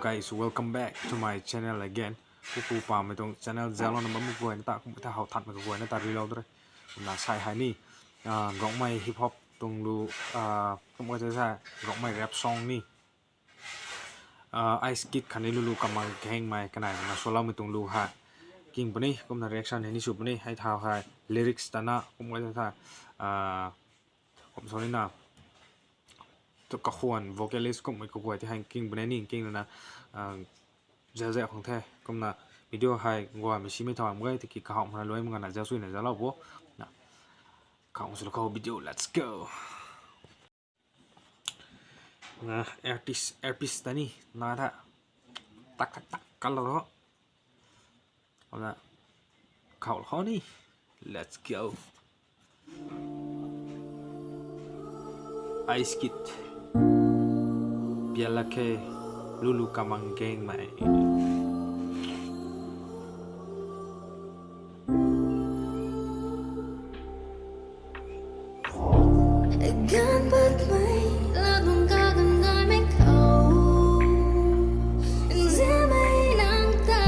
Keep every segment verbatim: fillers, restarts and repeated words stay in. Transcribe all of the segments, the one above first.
Guys, welcome back to my channel again. Kuku pamei tuang channel zalo na bammei guayna ta kum ta how thatmei kaguayna ta rilo dre. Kumna sai hei ni, ah, Rongmei hip hop tuang lu, ah, kum ta sa Rongmei rap song ni. Ah, Ice Kid khatni Lulu Kamang Gangmei kanei na swloumei tuang lu ha. King puni kumna reaction hei ni sw puni hei thau hei lyrics tana kum ta sa, ah, kum sw ni na. Tu kakhwan vocalist kummei kaguay ti hei king bane ni king na, ah, zau zau khang the. Kumna video hei guay mei simei thau am gay tiki kahawmna luai mangana zau sui na zau lou bo. Na, kahawm sw lou khou video, let's go. Na, artist, artist ta ni, na tha. Tak, tak, tak, kalou ro. Kumna, khou lou ni. Let's go. Ice Kid, Piala K, Lulu Kamang Gangmei. Ganv patmei lat bam kaganv gaymei khou, nzianmei nang ta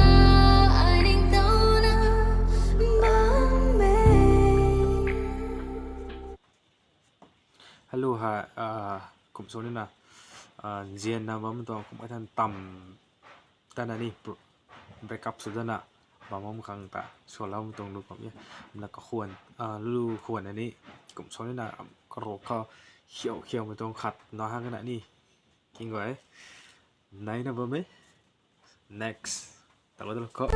ai ningtowna bam e. Hello, ha, ah, kum sw ni na, ah, nzianna bam tuang kum ai than tam tana ni pro-, break up sw dana bam bam khang ta swloumei tuang lu kum e. Na kakhwan, ah, lu khwan na ni kum sw ni na, am, karo khou khiau khiaumei tuang khat na hang na ni. King guay. Nai na bam e. Next. Talo talo khou.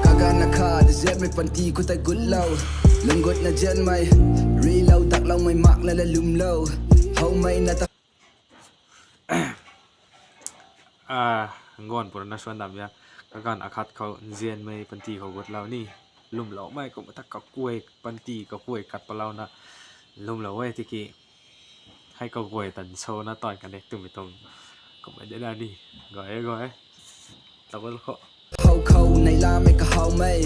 Kaganv akhat nzianmei panty khou tei gutlou, lungc gutna nzianmei, rilou dakloumei mak lana lwmlou, howmei na ta. Ah, ngon purana swan dam ya. Kaganv akhat khou nzianmei panty khou gutlou ni, lwmloumei kum ta kakuay panty kakuay kat palouna lwmlou e tiki. Hei kaguay tan sw na tan connect twmei tuang kum e de na ni. Guay e, guay e. Talo khou. How khou neihlamei kahawmei,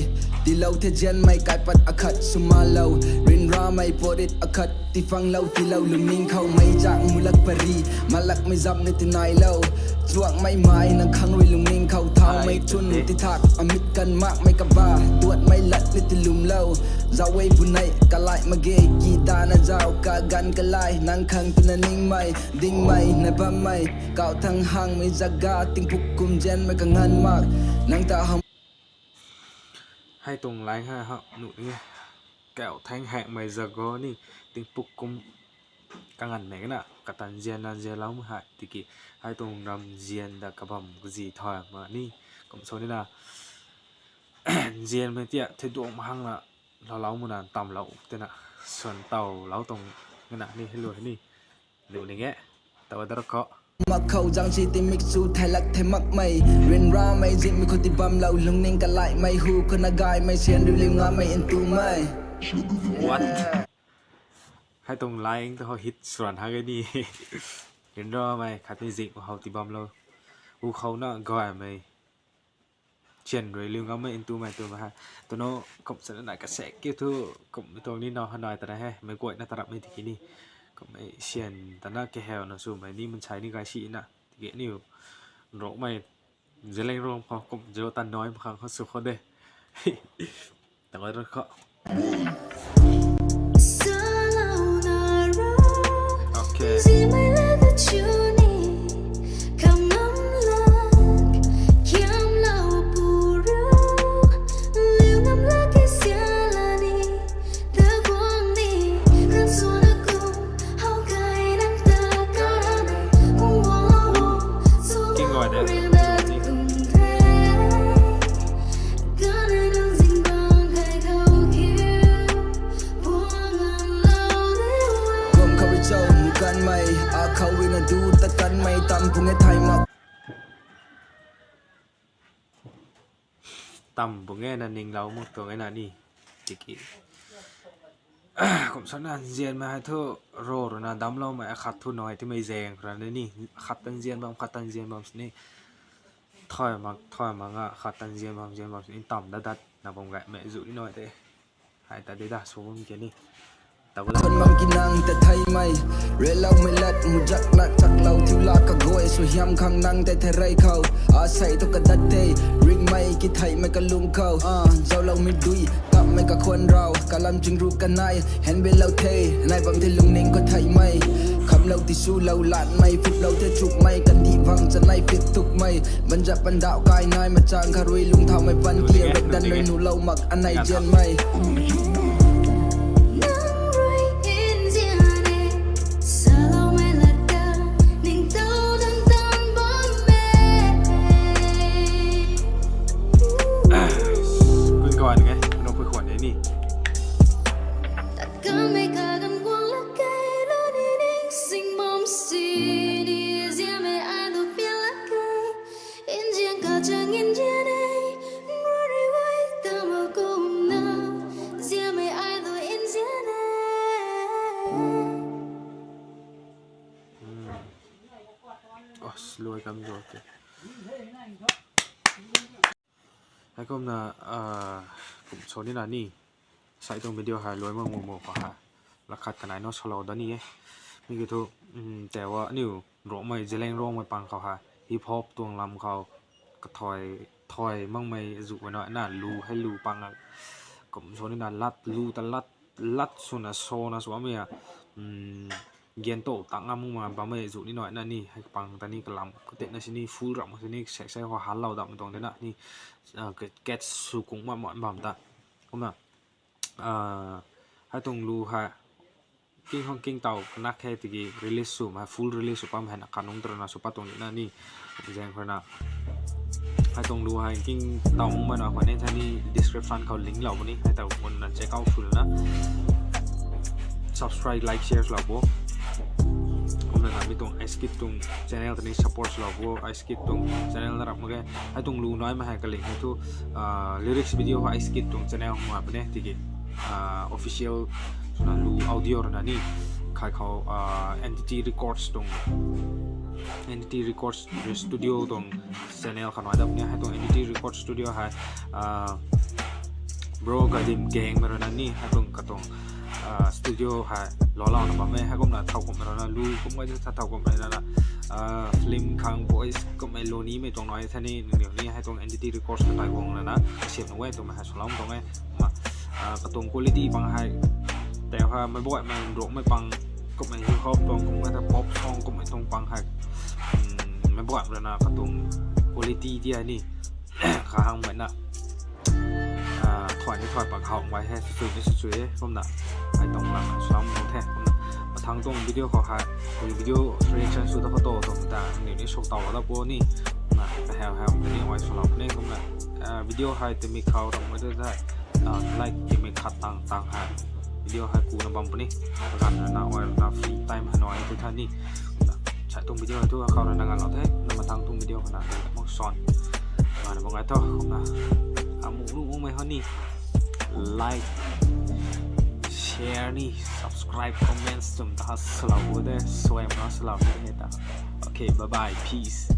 tiilou the nzianmei kaipat akhat swmalou, ryanramei porit akhat tiifanglou tiilou lungning khou mei zak mulak pary, malakmei zam ni tinailou, chuakmei mai nang khang rui lungning khou thaumei chwn tithak amit kan makmei kaba, tuatmei lat ni tiilumlou, zauc e bunei kalai mak ge ki dana zauc kaganv kalai nang khang twna ningmei, dingmei na bammei, kau thang hangmei zaga tingpuk kum nzianmei kanganv mak, nang ta ham. Hei tuang line hei ha nuh ni e. Kau thang hangmei zaga ni tingpuk kum kanganvmei kana katan nzianna nzianloumei hei tiki hei tuang ram nzian da kabam kazi thay ma ni kum sw ni na nzianmei tia theiduang mahang na laloumei na tamlou tina swan tawlou tuang ngana ni hei lu ni. Lu ning e. Taw dar khou. Mak khou zang si timik chu thailak the makmei, ryanramei zimei khou tibamlou lungning kalaimei hu khou na gaymei sian riu liu ngamei ntumei. What? Hei tuang line ta ho hit swan ha ge ni. Ryanramei khatni zimei khou tibamlou hu khou na gaymei sian rui liu ngammei ntumei twmei hei. Twna kum sana na kasek kiu thu kum tuang ni na hanai tana hei mei guayna tarapmei tiki ni. Kummei sian tana kahawna swmei ni mansei ni gay si na. Tiki aniu Rongmei Zeliangrong khou kum zero tan noi makhang khou sw khou de. Tangoi rui khou. Okay. King guay de. Kum khou rui chau nu kanmei, akhou rui na du ta kanmei, tam pung e thay mak. Tam pung e na ninglou mak tuang e na ni. Tiki. Kum sana nzianmei hei thu ro runa damcloumei akhat thu nai timei zaeng rana ni, akhat tan nzian bam, akhat tan nzian bam sini. Thay mak, thay mak nga, akhat tan nzian bam, nzian bam sini tam dat dat na bam gaymei zu ni nai te. Hai ta de da, so bam ke ni. Khon bam ki nang ta theimei, reloumei lat, muzak lat, chaklou thiu la kaguay, suaihiam khang nang tei therei khou. Asei thu kadat tei, ringmei ki theimei kalung khou. Ah, zauloumei dui, kapmei kakhwan rau, kalam chingru kanei, henbelou the, nai bam the lungning khou theimei. Khamlou ti sulou lanmei, phuplou the chukmei, kandih bang chanei fit tukmei. Banzat pandauh kai nai machang kharui lungthaumei pan kia, rek dan rui nulou mak anei zianmei. Nang rui nzian e, saloumei lat ta, ningtow dan tan bam e. Kun kawan nge, nopui khwan e ni. Tat kanmei kaganv guang lak khe, lou ni ningsing bam sini, zianmei ai lu pian lak khe. Nzian kachang nzian e, nrui rui guay ta mak kumna, zianmei ai lu nzian e. As, luai kam zo te. Heikumna, ah, kum so nina ni. Sai tuang video hei luai mak mu mu khou hei, lakhat kanei no salou da ni e. Mi kiu thu, um, tewa aniu Ruangmei, Zeliangrongmei pang khou hei, hip hop tuang lam khou, kathai, thai makmei zu na, na lu, hei lu pang a, kum so nina lat, lu ta lat, lat swna, swna sw bammei a, um, gan to tang a mung ma bammei zu ni nai na ni, hei pang ta ni kalam, katetna sini, full ram sini, sek sek khou hanlou dam tuang de na ni, ah, kat, kat sw kung ma, ma, bam ta. Kumna, ah, hei tuang lu hei, king hong king taw kanak khe tiki release sw, ma full release sw pam hei na kanung tarana sw pat tuang ni na ni, zaeng khou na. Hei tuang lu hei king taw mung ma na khwan e thei ni description khou link lou puni, hei taw khwan na check out sw na. Subscribe, like, share lou bo. Kumna na mi tuang Ice Kid tuang channel tei ni support lou bo, Ice Kid tuang channel na rap mak ge. Hei tuang lu nai ma hei kalink hei thu, ah, lyrics video hei Ice Kid tuang channel ma pune tiki, ah, official swna lu audio rana ni, khai khou, ah, Entity Records tuang, Entity Records Studio tuang channel khou nai dap ni, hei tuang Entity Records Studio hei, ah, Bro Gadim Gang mei rana ni, hei tuang katuang, ah, studio hei lou lou na bam e, heikumna thau kum rana lu, kum ga tha thau kum rana, ah, film khang voice kummei lu nimei tuang nai thei ni, nangniw ni hei tuang Entity Records katai guang rana, kasiam na e twmei hei swlou tuang e, ma, ah, katuang quality pang hei, tei hei, meic buaimei Ruangmei pang, kummei hip hop tuang, kum ga tha pop song, kummei tuang pang hei, um, meic buaimei rana katuang quality ti hei ni, kahang mei na, ah, thuai ni thuai pak hau mei hei, sw ni sw e, kumna, hei tuang lam swlou tuang the, kumna, mathang tuang video khou hei, video reaction sw ta khou to, tuang ta, ni ni sw taw la po ni, na, kahaw haw, ni ai swlou ni, kumna, ah, video hei timi khou ramh mei tu thei, ah, like timi khat tang tang hei, video hei kuna bam puni, kaganv rana, ai rana free time hei nai tu thei ni, kumna, sai tuang video hei thu khou rana nganlou the, na mathang tuang video khou na, mak son, nganv bam ngai tho, kumna, amu nu mei hou ni, like, share ni, subscribe, comments tum ta salou bu de, suai ma salou ni ta. Okay, bye bye, peace.